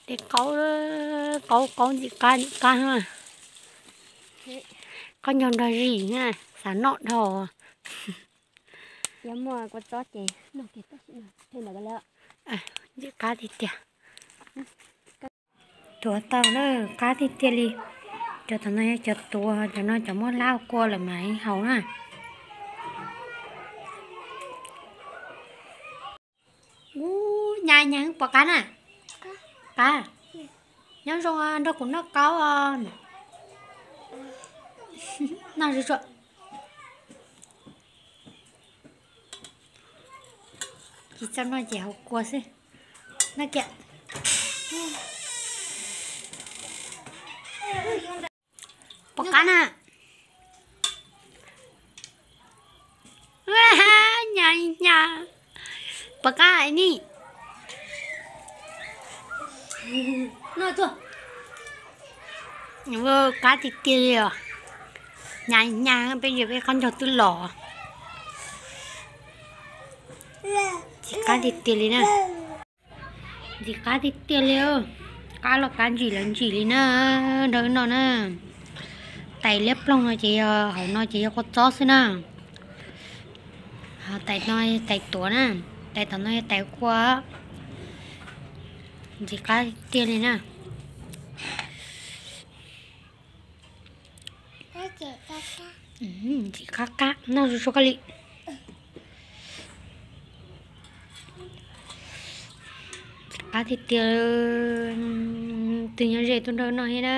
Tej qaub, qaub qaub ntxim qab ntxim qab na. Qaub ncaug nrog zis na, xav noj dhau. Ntxim qab tiag tiag. Tuav tau na, qab tiag tiag li. Cov tom no yog cov tuav, cov no cov muab hlab kua lawm mas haus na. Ub, nyas nyas pom qab na. Qab, nyob zoo nrog kuv noj qaub os. Noj zuj zus. Tsis txawj noj ces haus kua xwb. Noj kiag. Pom qab na. Nyas nyas. Pom qab ni. Qab tiag tiag li os. Nyas nyas, peb ntsia peb qaub ncaug twb los. Ntxim qab tiag tiag li na. Ntxim qab tiag tiag li. Qab los qab, ntsim los ntsim li na. Nrog wb noj na. Tais liab ploog no ces yog, hauv no ces yog kua txob xwb na. Tais no tais tuav na. Tais tom no yog tais kua. Ntxim qab tiag li na. Ntxim qab qab, noj zoo zoo koj li. Ntxim qab tiag tiag. Tus nyob ze tuaj nrog noj thiab na.